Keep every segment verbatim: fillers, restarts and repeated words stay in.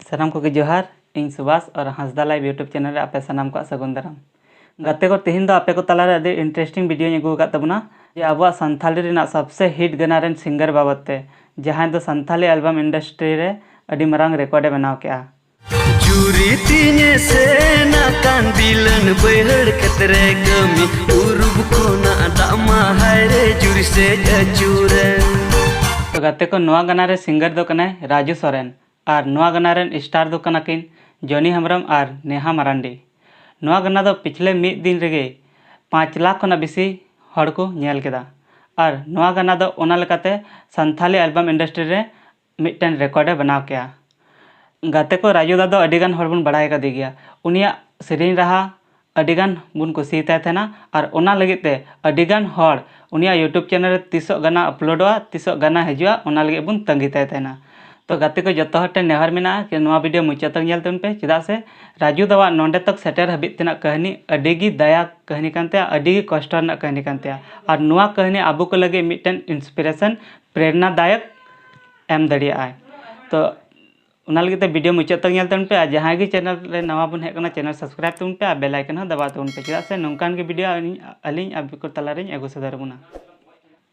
ᱥᱟᱱᱟᱢ ᱠᱚᱜᱮ ᱡᱚᱦᱟᱨ᱾ ᱤᱧ ᱥᱩᱵᱷᱟᱥ ᱟᱨ ᱦᱟᱸᱥᱫᱟ ᱞᱟᱭᱤᱵᱷ YouTube ᱪᱮᱱᱮᱞ ᱨᱮ ᱟᱯᱮ ᱥᱟᱱᱟᱢ ᱠᱚᱣᱟᱜ ᱥᱟᱹᱜᱩᱱ ᱫᱟᱨᱟᱢ᱾ ᱜᱟᱛᱮ ᱠᱚ, ᱛᱮᱦᱮᱧ ᱫᱚ ᱟᱯᱮ ᱠᱚ ᱛᱟᱞᱟᱨᱮ ᱟᱹᱰᱤ ᱤᱱᱴᱟᱨᱮᱥᱴᱤᱝ ᱵᱷᱤᱰᱤᱭᱳᱧ ᱟᱹᱜᱩ ᱟᱠᱟᱫ ᱛᱟᱵᱚᱱᱟ, ᱡᱮ ᱟᱵᱚᱣᱟᱜ ᱥᱟᱱᱛᱷᱟᱞᱤ ᱨᱮᱱᱟᱜ ᱥᱚᱵᱥᱮ ᱦᱤᱴ ᱜᱟᱱᱟ ᱨᱮᱱ ᱥᱤᱝᱜᱟᱨ ᱵᱟᱵᱚᱫ ᱛᱮ, ᱡᱟᱦᱟᱸᱭ ᱫᱚ ᱥᱟᱱᱛᱷᱟᱞᱤ ᱮᱞᱵᱟᱢ ᱤᱱᱰᱟᱥᱴᱨᱤ ᱨᱮ ᱟᱹᱰᱤ ᱢᱟᱨᱟᱝ ᱨᱮᱠᱚᱨᱰ ᱮ ᱵᱮᱱᱟᱣ ᱠᱮᱜᱼᱟ᱾ ᱪᱩᱨᱤ ᱛᱤᱧᱮ ᱥᱮᱱ ᱟᱠᱟᱱ ᱫᱤᱞᱟᱹᱱ ᱵᱟᱹᱭᱦᱟᱹᱲ ᱠᱷᱮᱛ ᱨᱮ ᱠᱟᱹᱢᱤ, ᱩᱨᱩᱵ ᱠᱷᱚᱱᱟᱜ ᱫᱟᱜ ᱢᱟ ᱦᱟᱭ ᱨᱮ ᱡᱩᱨᱤ ᱥᱮᱡ ᱟᱹᱪᱩᱨᱮᱱ᱾ ᱛᱚ ᱜᱟᱛᱮ ᱠᱚ, ᱱᱚᱣᱟ ᱜᱟᱱᱟ ᱨᱮ ᱥᱤᱝᱜᱟᱨ ᱫᱚ ᱠᱟᱱᱟᱭ ᱨᱟᱡᱩ ᱥᱚᱨᱮᱱ ᱟᱨ ᱱᱚᱣᱟ ᱜᱟᱱᱟ ᱨᱮᱱ ᱥᱴᱟᱨ ᱫᱚ ᱠᱟᱱᱟ ᱠᱤᱱ ᱡᱚᱱᱤ ᱦᱮᱢᱵᱨᱚᱢ ᱟᱨ ᱱᱮᱦᱟ ᱢᱟᱨᱟᱱᱰᱤ᱾ ᱱᱚᱣᱟ ᱜᱟᱱᱟ ᱫᱚ ᱯᱤᱪᱷᱞᱮ ᱢᱤᱫ ᱫᱤᱱ ᱨᱮᱜᱮ ᱯᱟᱸᱪ ᱞᱟᱠᱷ ᱠᱷᱚᱱᱟᱜ ᱵᱮᱥᱤ ᱦᱚᱲ ᱠᱚ ᱧᱮᱞ ᱠᱮᱫᱟ᱾ ᱟᱨ ᱱᱚᱣᱟ ᱜᱟᱱᱟ ᱫᱚ ᱚᱱᱟ ᱞᱮᱠᱟᱛᱮ ᱥᱟᱱᱛᱷᱟᱞᱤ ᱮᱞᱵᱟᱢ ᱤᱱᱰᱟᱥᱴᱨᱤ ᱨᱮ ᱢᱤᱫᱴᱮᱱ ᱨᱮᱠᱚᱨᱰ ᱮ ᱵᱮᱱᱟᱣ ᱠᱮᱜᱼᱟ᱾ ᱜᱟᱛᱮ ᱠᱚ, ᱨᱟᱡᱩ ᱫᱟ ᱫᱚ ᱟᱹᱰᱤ ᱜᱟᱱ ᱦᱚᱲ ᱵᱚᱱ ᱵᱟᱲᱟᱭ ᱠᱟᱫᱮ ᱜᱮᱭᱟ᱾ ᱩᱱᱤᱭᱟᱜ ᱥᱮᱨᱮᱧ ᱨᱟᱦᱟ ᱟᱹᱰᱤ ᱜᱟᱱ ᱵᱚᱱ ᱠᱩᱥᱤᱭᱟᱛᱟᱭ ᱛᱟᱦᱮᱱᱟ ᱟᱨ ᱚᱱᱟ ᱞᱟᱹᱜᱤᱫ ᱛᱮ ᱟᱹᱰᱤ ᱜᱟᱱ ᱦᱚᱲ ᱩᱱᱤᱭᱟᱜ YouTube ᱪᱮᱱᱮᱞ ᱨᱮ ᱛᱤᱥᱚᱜ ᱜᱟᱱᱟ ᱟᱯᱞᱳᱰᱚᱜᱼᱟ, ᱛᱤᱥᱚᱜ ᱜᱟᱱᱟ ᱦᱤᱡᱩᱜᱼᱟ, ᱚᱱᱟ ᱞᱟᱹᱜᱤᱫ ᱵᱚᱱ ᱛᱟᱺᱜᱤ ᱛᱟᱭ ᱛᱟᱦᱮᱱᱟ᱾ ᱛᱚ ᱜᱟᱛᱮ ᱠᱚ, ᱡᱚᱛᱚ ᱦᱚᱲ ᱴᱷᱮᱱ ᱱᱮᱦᱚᱨ ᱢᱮᱱᱟᱜᱼᱟ ᱠᱤ ᱱᱚᱣᱟ ᱵᱷᱤᱰᱤᱭᱳ ᱢᱩᱪᱟᱹᱫ ᱛᱚᱠ ᱧᱮᱞ ᱛᱟᱵᱚᱱ ᱯᱮ, ᱪᱮᱫᱟᱜ ᱥᱮ ᱨᱟᱡᱩ ᱫᱟᱣᱟᱜ ᱱᱚᱸᱰᱮ ᱛᱚᱠ ᱥᱮᱴᱮᱨ ᱦᱟᱹᱵᱤᱡ ᱛᱮᱱᱟᱜ ᱠᱟᱹᱦᱱᱤ ᱟᱹᱰᱤ ᱜᱮ ᱫᱟᱭᱟ ᱠᱟᱹᱦᱱᱤ ᱠᱟᱱ ᱛᱟᱭᱟ, ᱟᱹᱰᱤ ᱜᱮ ᱠᱚᱥᱴᱚ ᱨᱮᱱᱟᱜ ᱠᱟᱹᱦᱱᱤ ᱠᱟᱱ ᱛᱟᱭᱟ᱾ ᱟᱨ ᱱᱚᱣᱟ ᱠᱟᱹᱦᱱᱤ ᱟᱵᱚ ᱠᱚ ᱞᱟᱹᱜᱤᱫ ᱢᱤᱫᱴᱮᱱ ᱤᱱᱥᱯᱤᱨᱮᱥᱚᱱ, ᱯᱨᱮᱨᱱᱟ ᱫᱟᱭᱚᱠ ᱮᱢ ᱫᱟᱲᱮᱭᱟᱜᱼᱟᱭ᱾ ᱛᱚ ᱚᱱᱟ ᱞᱟᱹᱜᱤᱫ ᱛᱮ ᱵᱷᱤᱰᱤᱭᱳ ᱢᱩᱪᱟᱹᱫ ᱛᱚᱠ ᱧᱮᱞ ᱛᱟᱵᱚᱱ ᱯᱮ ᱟᱨ ᱡᱟᱦᱟᱸᱭ ᱜᱮ ᱪᱮᱱᱮᱞ ᱨᱮ ᱱᱟᱣᱟ ᱵᱚᱱ ᱦᱮᱡ ᱟᱠᱟᱱᱟ, ᱪᱮᱱᱮᱞ ᱥᱟᱵᱥᱠᱨᱟᱭᱤᱵ ᱛᱟᱵᱚᱱ ᱯᱮ ᱟᱨ ᱵᱮᱞ ᱟᱭᱠᱚᱱ ᱦᱚᱸ ᱫᱟᱵᱟᱣ ᱛᱟᱵᱚᱱ ᱯᱮ, ᱪᱮᱫᱟᱜ ᱥᱮ ᱱᱚᱝᱠᱟᱱ ᱜᱮ ᱵᱷᱤᱰᱤᱭᱳ ᱟᱹᱞᱤᱧ, ᱟᱹᱞᱤᱧ ᱟᱵᱚ ᱠᱚ ᱛᱟᱞᱟᱨᱤᱧ ᱟᱹᱜᱩ ᱥᱚᱫᱚᱨ ᱟᱵᱚᱱᱟ᱾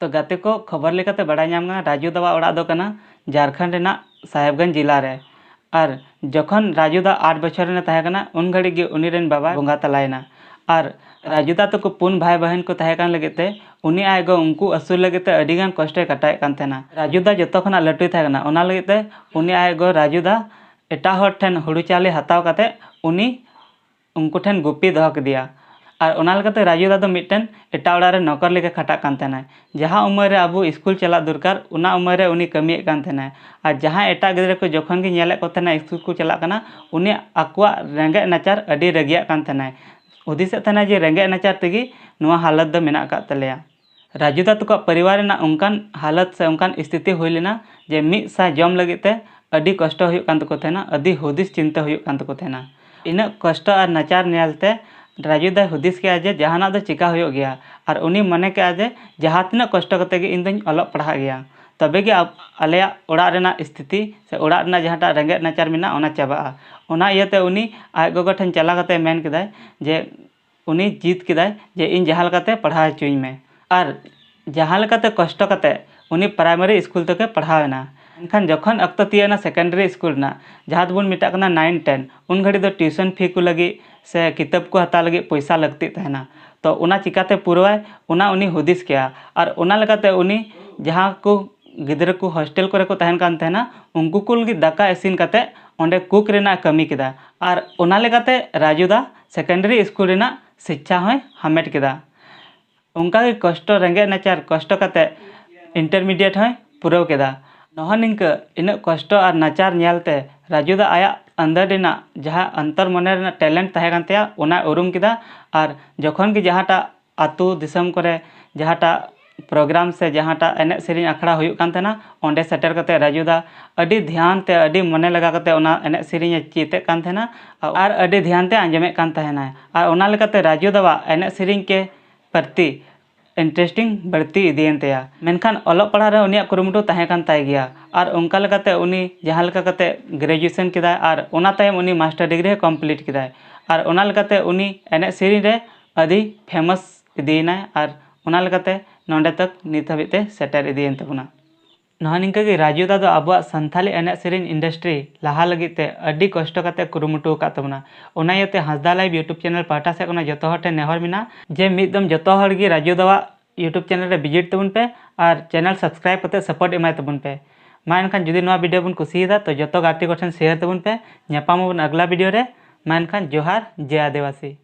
ᱛᱚ ᱜᱟᱛᱮ ᱠᱚ, ᱠᱷᱚᱵᱚᱨ ᱞᱮᱠᱟᱛᱮ ᱵᱟᱲᱟᱭ ᱧᱟᱢ ᱠᱟᱱᱟ, ᱨᱟᱡᱩ ᱫᱟᱣᱟᱜ ᱚᱲᱟᱜ ᱫᱚ ᱠᱟᱱᱟ ᱡᱷᱟᱲᱠᱷᱚᱸᱰ ᱨᱮᱱᱟᱜ ᱥᱟᱦᱮᱵᱽᱜᱚᱸᱡᱽ ᱡᱮᱞᱟ ᱨᱮ᱾ ᱟᱨ ᱡᱚᱠᱷᱚᱱ ᱨᱟᱡᱩ ᱫᱟ ᱟᱴ ᱵᱚᱪᱷᱚᱨ ᱨᱮᱱᱮ ᱛᱟᱦᱮᱸ ᱠᱟᱱᱟ, ᱩᱱ ᱜᱷᱟᱹᱲᱤᱡ ᱜᱮ ᱩᱱᱤ ᱨᱮᱱ ᱵᱟᱵᱟ ᱵᱚᱸᱜᱟ ᱛᱟᱞᱟᱭᱮᱱᱟ᱾ ᱟᱨ ᱨᱟᱡᱩ ᱫᱟ ᱛᱟᱠᱚ ᱯᱩᱱ ᱵᱷᱟᱭ ᱵᱚᱦᱤᱱ ᱠᱚ ᱛᱟᱦᱮᱸ ᱠᱟᱱ ᱞᱟᱹᱜᱤᱫ ᱛᱮ ᱩᱱᱤ ᱟᱡ ᱜᱚ ᱩᱱᱠᱩ ᱟᱹᱥᱩᱞ ᱞᱟᱹᱜᱤᱫ ᱛᱮ ᱟᱹᱰᱤ ᱜᱟᱱ ᱠᱚᱥᱴᱚᱭ ᱠᱟᱴᱟᱣᱮᱫ ᱠᱟᱱ ᱛᱟᱦᱮᱱᱟ᱾ ᱨᱟᱡᱩ ᱫᱟ ᱡᱚᱛᱚ ᱠᱷᱚᱱᱟᱜ ᱞᱟᱹᱴᱩᱭ ᱛᱟᱦᱮᱸ ᱠᱟᱱᱟ, ᱚᱱᱟ ᱞᱟᱹᱜᱤᱫ ᱛᱮ ᱩᱱᱤ ᱟᱡ ᱜᱚ ᱨᱟᱡᱩ ᱫᱟ ᱮᱴᱟᱜ ᱦᱚᱲ ᱴᱷᱮᱱ ᱦᱩᱲᱩ ᱪᱟᱣᱞᱮ ᱦᱟᱛᱟᱣ ᱠᱟᱛᱮ ᱩᱱᱤ ᱩᱱᱠᱩ ᱴᱷᱮᱱ ᱜᱩᱯᱤ ᱫᱚᱦᱚ ᱠᱮᱫᱮᱭᱟ᱾ ᱟᱨ ᱚᱱᱟ ᱞᱮᱠᱟᱛᱮ ᱨᱟᱡᱩ ᱫᱟ ᱫᱚ ᱢᱤᱫᱴᱮᱱ ᱮᱴᱟᱜ ᱚᱲᱟᱜ ᱨᱮ ᱱᱚᱠᱚᱨ ᱞᱮᱠᱟ ᱠᱷᱟᱴᱟᱜ ᱠᱟᱱ ᱛᱟᱦᱮᱱᱟᱭ᱾ ᱡᱟᱦᱟᱸ ᱩᱢᱮᱨ ᱨᱮ ᱟᱵᱚ ᱥᱠᱩᱞ ᱪᱟᱞᱟᱜ ᱫᱚᱨᱠᱟᱨ, ᱚᱱᱟ ᱩᱢᱮᱨ ᱨᱮ ᱩᱱᱤ ᱠᱟᱹᱢᱤᱭᱮᱫ ᱠᱟᱱ ᱛᱟᱦᱮᱱᱟᱭ᱾ ᱟᱨ ᱡᱟᱦᱟᱸ ᱮᱴᱟᱜ ᱜᱤᱫᱽᱨᱟᱹ ᱠᱚ ᱡᱚᱠᱷᱚᱱ ᱜᱮ ᱧᱮᱞᱮᱫ ᱠᱚ ᱛᱟᱦᱮᱱᱟ ᱥᱠᱩᱞ ᱠᱚ ᱪᱟᱞᱟᱜ ᱠᱟᱱᱟ, ᱩᱱᱤ ᱟᱠᱚᱣᱟᱜ ᱨᱮᱸᱜᱮᱡ ᱱᱟᱪᱟᱨ ᱟᱹᱰᱤ ᱨᱟᱹᱜᱤᱭᱟᱜ ᱠᱟᱱ ᱛᱟᱦᱮᱱᱟᱭ᱾ ᱦᱩᱫᱤᱥᱮᱫ ᱛᱟᱦᱮᱱᱟᱭ ᱡᱮ ᱨᱮᱸᱜᱮᱡ ᱱᱟᱪᱟᱨ ᱛᱮᱜᱮ ᱱᱚᱣᱟ ᱦᱟᱞᱚᱛ ᱫᱚ ᱢᱮᱱᱟᱜ ᱟᱠᱟᱫ ᱛᱟᱞᱮᱭᱟ᱾ ᱨᱟᱡᱩ ᱫᱟ ᱛᱟᱠᱚᱣᱟᱜ ᱯᱚᱨᱤᱵᱟᱨ ᱨᱮᱱᱟᱜ ᱚᱱᱠᱟᱱ ᱦᱟᱞᱚᱛ ᱥᱮ ᱚᱱᱠᱟᱱ ᱥᱛᱷᱤᱛᱤ ᱦᱩᱭ ᱞᱮᱱᱟ ᱡᱮ ᱢᱤᱫ ᱥᱟ ᱡᱚᱢ ᱞᱟᱹᱜᱤᱫ ᱛᱮ ᱟᱹᱰᱤ ᱠᱚᱥᱴᱚ ᱦᱩᱭᱩᱜ ᱠᱟᱱ ᱛᱟᱠᱚ ᱛᱟᱦᱮᱱᱟ, ᱟᱹᱰᱤ ᱦᱩᱫᱤᱥ ᱪᱤᱱᱛᱟᱹ ᱦᱩᱭᱩᱜ ᱠᱟᱱ ᱛᱟᱠᱚ ᱛᱟᱦᱮᱱᱟ᱾ ᱤᱱᱟᱹᱜ ᱠᱚᱥᱴᱚ ᱟᱨ ᱱᱟᱪᱟᱨ ᱧᱮᱞ ᱛᱮ ᱨᱟᱡᱩ ᱫᱟᱭ ᱦᱩᱫᱤᱥ ᱠᱮᱜᱼᱟ ᱡᱮ ᱡᱟᱦᱟᱱᱟᱜ ᱫᱚ ᱪᱤᱠᱟ ᱦᱩᱭᱩᱜ ᱜᱮᱭᱟ᱾ ᱟᱨ ᱩᱱᱤ ᱢᱚᱱᱮ ᱠᱮᱜᱼᱟ ᱡᱮ ᱡᱟᱦᱟᱸ ᱛᱤᱱᱟᱹᱜ ᱠᱚᱥᱴᱚ ᱠᱟᱛᱮ ᱜᱮ ᱤᱧ ᱫᱚᱧ ᱚᱞᱚᱜ ᱯᱟᱲᱦᱟᱜ ᱜᱮᱭᱟ᱾ ᱛᱚᱵᱮ ᱜᱮ ᱟᱵ- ᱟᱞᱮᱭᱟᱜ ᱚᱲᱟᱜ ᱨᱮᱱᱟᱜ ᱥᱛᱷᱤᱛᱤ ᱥᱮ ᱚᱲᱟᱜ ᱨᱮᱱᱟᱜ ᱡᱟᱦᱟᱸᱴᱟᱜ ᱨᱮᱸᱜᱮᱡ ᱱᱟᱪᱟᱨ ᱢᱮᱱᱟᱜᱼᱟ, ᱚᱱᱟ ᱪᱟᱵᱟᱜᱼᱟ᱾ ᱚᱱᱟ ᱤᱭᱟᱹᱛᱮ ᱩᱱᱤ ᱟᱡ ᱜᱚᱜᱚ ᱴᱷᱮᱱ ᱪᱟᱞᱟᱣ ᱠᱟᱛᱮ ᱢᱮᱱ ᱠᱮᱫᱟᱭ ᱡᱮ ᱩᱱᱤ ᱡᱤᱫ ᱠᱮᱫᱟᱭ ᱡᱮ ᱤᱧ ᱡᱟᱦᱟᱸ ᱞᱮᱠᱟᱛᱮ ᱯᱟᱲᱦᱟᱣ ᱦᱚᱪᱚᱧ ᱢᱮ᱾ ᱟᱨ ᱡᱟᱦᱟᱸ ᱞᱮᱠᱟᱛᱮ ᱠᱚᱥᱴᱚ ᱠᱟᱛᱮ ᱩᱱᱤ ᱯᱨᱟᱭᱢᱟᱨᱤ ᱥᱠᱩᱞ ᱛᱮᱠᱚ ᱯᱟᱲᱦᱟᱣ ᱮᱱᱟ᱾ ᱢᱮᱱᱠᱷᱟᱱ ᱡᱚᱠᱷᱚᱱ ᱚᱠᱛᱚ ᱛᱤᱭᱟᱹᱜ ᱮᱱᱟ ᱥᱮᱠᱮᱱᱰᱟᱨᱤ ᱥᱠᱩᱞ ᱨᱮᱱᱟᱜ, ᱡᱟᱦᱟᱸ ᱫᱚᱵᱚᱱ ᱢᱮᱛᱟᱜ ᱠᱟᱱᱟ ᱱᱟᱭᱤᱱ ᱴᱮᱱ, ᱩᱱ ᱜᱷᱟᱹᱲᱤᱡ ᱫᱚ ᱴᱤᱭᱩᱥᱚᱱ ᱯᱷᱤ ᱠᱚ ᱞᱟᱹᱜᱤᱫ ᱥᱮ ᱠᱤᱛᱟᱹᱵ ᱠᱚ ᱦᱟᱛᱟᱣ ᱞᱟᱹᱜᱤᱫ ᱯᱚᱭᱥᱟ ᱞᱟᱹᱠᱛᱤᱜ ᱛᱟᱦᱮᱱᱟ᱾ ᱛᱚ ᱚᱱᱟ ᱪᱤᱠᱟᱛᱮ ᱯᱩᱨᱟᱹᱣᱟᱭ, ᱚᱱᱟ ᱩᱱᱤ ᱦᱩᱫᱤᱥ ᱠᱮᱜᱼᱟ᱾ ᱟᱨ ᱚᱱᱟ ᱞᱮᱠᱟᱛᱮ ᱩᱱᱤ ᱡᱟᱦᱟᱸ ᱠᱚ ᱜᱤᱫᱽᱨᱟᱹ ᱠᱚ ᱦᱳᱥᱴᱮᱞ ᱠᱚᱨᱮ ᱠᱚ ᱛᱟᱦᱮᱱ ᱠᱟᱱ ᱛᱟᱦᱮᱱᱟ, ᱩᱱᱠᱩ ᱠᱚ ᱞᱟᱹᱜᱤᱫ ᱫᱟᱠᱟ ᱤᱥᱤᱱ ᱠᱟᱛᱮ ᱚᱸᱰᱮ ᱠᱩᱠ ᱨᱮᱱᱟᱜ ᱠᱟᱹᱢᱤ ᱠᱮᱫᱟ᱾ ᱟᱨ ᱚᱱᱟ ᱞᱮᱠᱟᱛᱮ ᱨᱟᱡᱩ ᱫᱟ ᱥᱮᱠᱮᱱᱰᱟᱨᱤ ᱥᱠᱩᱞ ᱨᱮᱱᱟᱜ ᱥᱤᱪᱪᱷᱟ ᱦᱚᱸᱭ ᱦᱟᱢᱮᱴ ᱠᱮᱫᱟ᱾ ᱚᱱᱠᱟᱜᱮ ᱠᱚᱥᱴᱚ, ᱨᱮᱸᱜᱮᱡ ᱱᱟᱪᱟᱨ ᱠᱚᱥᱴᱚ ᱠᱟᱛᱮ ᱤᱱᱴᱟᱨᱢᱤᱰᱤᱭᱮᱴ ᱦᱚᱸᱭ ᱯᱩᱨᱟᱹᱣ ᱠᱮᱫᱟ᱾ ᱱᱚᱜᱼᱚ ᱱᱤᱝᱠᱟᱹ ᱤᱱᱟᱹᱜ ᱠᱚᱥᱴᱚ ᱟᱨ ᱱᱟᱪᱟᱨ ᱧᱮᱞᱛᱮ ᱨᱟᱡᱩ ᱫᱚ ᱟᱭᱟᱜ ᱟᱱᱫᱚᱨ ᱨᱮᱱᱟᱜ ᱡᱟᱦᱟᱸ ᱚᱱᱛᱚᱨ ᱢᱚᱱᱮ ᱨᱮᱱᱟᱜ ᱴᱮᱞᱮᱱᱴ ᱛᱟᱦᱮᱸ ᱠᱟᱱ ᱛᱟᱭᱟ, ᱚᱱᱟᱭ ᱩᱨᱩᱢ ᱠᱮᱫᱟ᱾ ᱟᱨ ᱡᱚᱠᱷᱚᱱ ᱜᱮ ᱡᱟᱦᱟᱸᱴᱟᱜ ᱟᱹᱛᱩ ᱫᱤᱥᱚᱢ ᱠᱚᱨᱮ ᱡᱟᱦᱟᱸᱴᱟᱜ ᱯᱨᱳᱜᱨᱟᱢ ᱥᱮ ᱡᱟᱦᱟᱸᱴᱟᱜ ᱮᱱᱮᱡ ᱥᱮᱨᱮᱧ ᱟᱠᱷᱲᱟ ᱦᱩᱭᱩᱜ ᱠᱟᱱ ᱛᱟᱦᱮᱱᱟ, ᱚᱸᱰᱮ ᱥᱮᱴᱮᱨ ᱠᱟᱛᱮ ᱨᱟᱡᱩ ᱫᱟ ᱟᱹᱰᱤ ᱫᱷᱮᱭᱟᱱ ᱛᱮ, ᱟᱹᱰᱤ ᱢᱚᱱᱮ ᱞᱟᱜᱟᱣ ᱠᱟᱛᱮ ᱚᱱᱟ ᱮᱱᱮᱡ ᱥᱮᱨᱮᱧ ᱮ ᱪᱮᱫ ᱮᱫ ᱠᱟᱱ ᱛᱟᱦᱮᱱᱟ᱾ ᱟᱨ ᱟᱹᱰᱤ ᱫᱷᱮᱭᱟᱱ ᱛᱮ ᱟᱸᱡᱚᱢᱮᱫ ᱠᱟᱱ ᱛᱟᱦᱮᱱᱟᱭ᱾ ᱟᱨ ᱚᱱᱟ ᱞᱮᱠᱟᱛᱮ ᱨᱟᱡᱩ ᱫᱟᱣᱟᱜ ᱮᱱᱮᱡ ᱥᱮᱨᱮᱧ ᱠᱮ ᱯᱨᱚᱛᱤ ᱤᱱᱴᱟᱨᱮᱥᱴᱤᱝ ᱵᱟᱹᱲᱛᱤ ᱤᱫᱤᱭᱮᱱ ᱛᱟᱭᱟ᱾ ᱢᱮᱱᱠᱷᱟᱱ ᱚᱞᱚᱜ ᱯᱟᱲᱦᱟᱜ ᱨᱮ ᱩᱱᱤᱭᱟᱜ ᱠᱩᱨᱩᱢᱩᱴᱩ ᱛᱟᱦᱮᱸ ᱠᱟᱱ ᱛᱟᱭ ᱜᱮᱭᱟ᱾ ᱟᱨ ᱚᱱᱠᱟ ᱞᱮᱠᱟᱛᱮ ᱩᱱᱤ ᱡᱟᱦᱟᱸ ᱞᱮᱠᱟ ᱠᱟᱛᱮ ᱜᱨᱮᱡᱩᱭᱮᱥᱚᱱ ᱠᱮᱫᱟᱭ ᱟᱨ ᱚᱱᱟ ᱛᱟᱭᱚᱢ ᱩᱱᱤ ᱢᱟᱥᱴᱟᱨ ᱰᱤᱜᱽᱨᱤ ᱦᱚᱸ ᱠᱚᱢᱯᱞᱤᱴ ᱠᱮᱫᱟᱭ᱾ ᱟᱨ ᱚᱱᱟ ᱞᱮᱠᱟᱛᱮ ᱩᱱᱤ ᱮᱱᱮᱡ ᱥᱮᱨᱮᱧ ᱨᱮ ᱟᱹᱰᱤ ᱯᱷᱮᱢᱟᱥ ᱤᱫᱤᱭᱮᱱᱟᱭ᱾ ᱟᱨ ᱚᱱᱟ ᱞᱮᱠᱟᱛᱮ ᱱᱚᱰᱮ ᱛᱚᱠ ᱱᱤᱛ ᱦᱟᱹᱵᱤᱡ ᱛᱮ ᱥᱮᱴᱮᱨ ᱤᱫᱤᱭᱮᱱ ᱛᱟᱵᱚᱱᱟ᱾ ᱱᱚᱜᱼᱚᱭ ᱱᱤᱝᱠᱟᱹ ᱜᱮ ᱨᱟᱡᱩ ᱫᱟ ᱫᱚ ᱟᱵᱚᱣᱟᱜ ᱥᱟᱱᱛᱷᱟᱞᱤ ᱮᱱᱮᱡ ᱥᱮᱨᱮᱧ ᱤᱱᱰᱟᱥᱴᱨᱤ ᱞᱟᱦᱟ ᱞᱟᱹᱜᱤᱫ ᱛᱮ ᱟᱹᱰᱤ ᱠᱚᱥᱴᱚ ᱠᱟᱛᱮ ᱠᱩᱨᱩᱢᱩᱴᱩ ᱟᱠᱟᱫ ᱛᱟᱵᱚᱱᱟ᱾ ᱚᱱᱟ ᱤᱭᱟᱹᱛᱮ ᱦᱟᱸᱥᱫᱟ ᱞᱟᱭᱤᱵᱷ YouTube ᱪᱮᱱᱮᱞ ᱯᱟᱦᱴᱟ ᱥᱮᱫ ᱠᱷᱚᱱᱟᱜ ᱡᱚᱛᱚ ᱦᱚᱲ ᱴᱷᱮᱱ ᱱᱮᱦᱚᱨ ᱢᱮᱱᱟᱜᱼᱟ ᱡᱮ ᱢᱤᱫ ᱫᱚᱢ ᱡᱚᱛᱚ ᱦᱚᱲ ᱜᱮ ᱨᱟᱡᱩ ᱫᱟᱣᱟᱜ YouTube ᱪᱮᱱᱮᱞ ᱨᱮ ᱵᱷᱤᱡᱤᱴ ᱛᱟᱵᱚᱱ ᱯᱮ ᱟᱨ ᱪᱮᱱᱮᱞ ᱥᱟᱵᱥᱠᱨᱟᱭᱤᱵ ᱠᱟᱛᱮ ᱥᱟᱯᱳᱨᱴ ᱮᱢᱟᱭ ᱛᱟᱵᱚᱱ ᱯᱮ᱾ ᱢᱟ ᱮᱱᱠᱷᱟᱱ ᱡᱩᱫᱤ ᱱᱚᱣᱟ ᱵᱷᱤᱰᱤᱭᱳ ᱵᱚᱱ ᱠᱩᱥᱤᱭᱟᱫᱟ ᱛᱚ ᱡᱚᱛᱚ ᱜᱟᱛᱮ ᱠᱚᱴᱷᱮᱱ ᱥᱮᱭᱟᱨ ᱛᱟᱵᱚᱱ ᱯᱮ᱾ ᱧᱟᱯᱟᱢ ᱟᱵᱚᱱ ᱟᱜᱽᱞᱟ ᱵᱷᱤᱰᱤᱭᱳ ᱨᱮ᱾ ᱢᱟ ᱮᱱᱠᱷᱟᱱ ᱡᱚᱦᱟᱨ, ᱡᱮ ᱟᱹᱫᱤᱵᱟᱹᱥᱤ᱾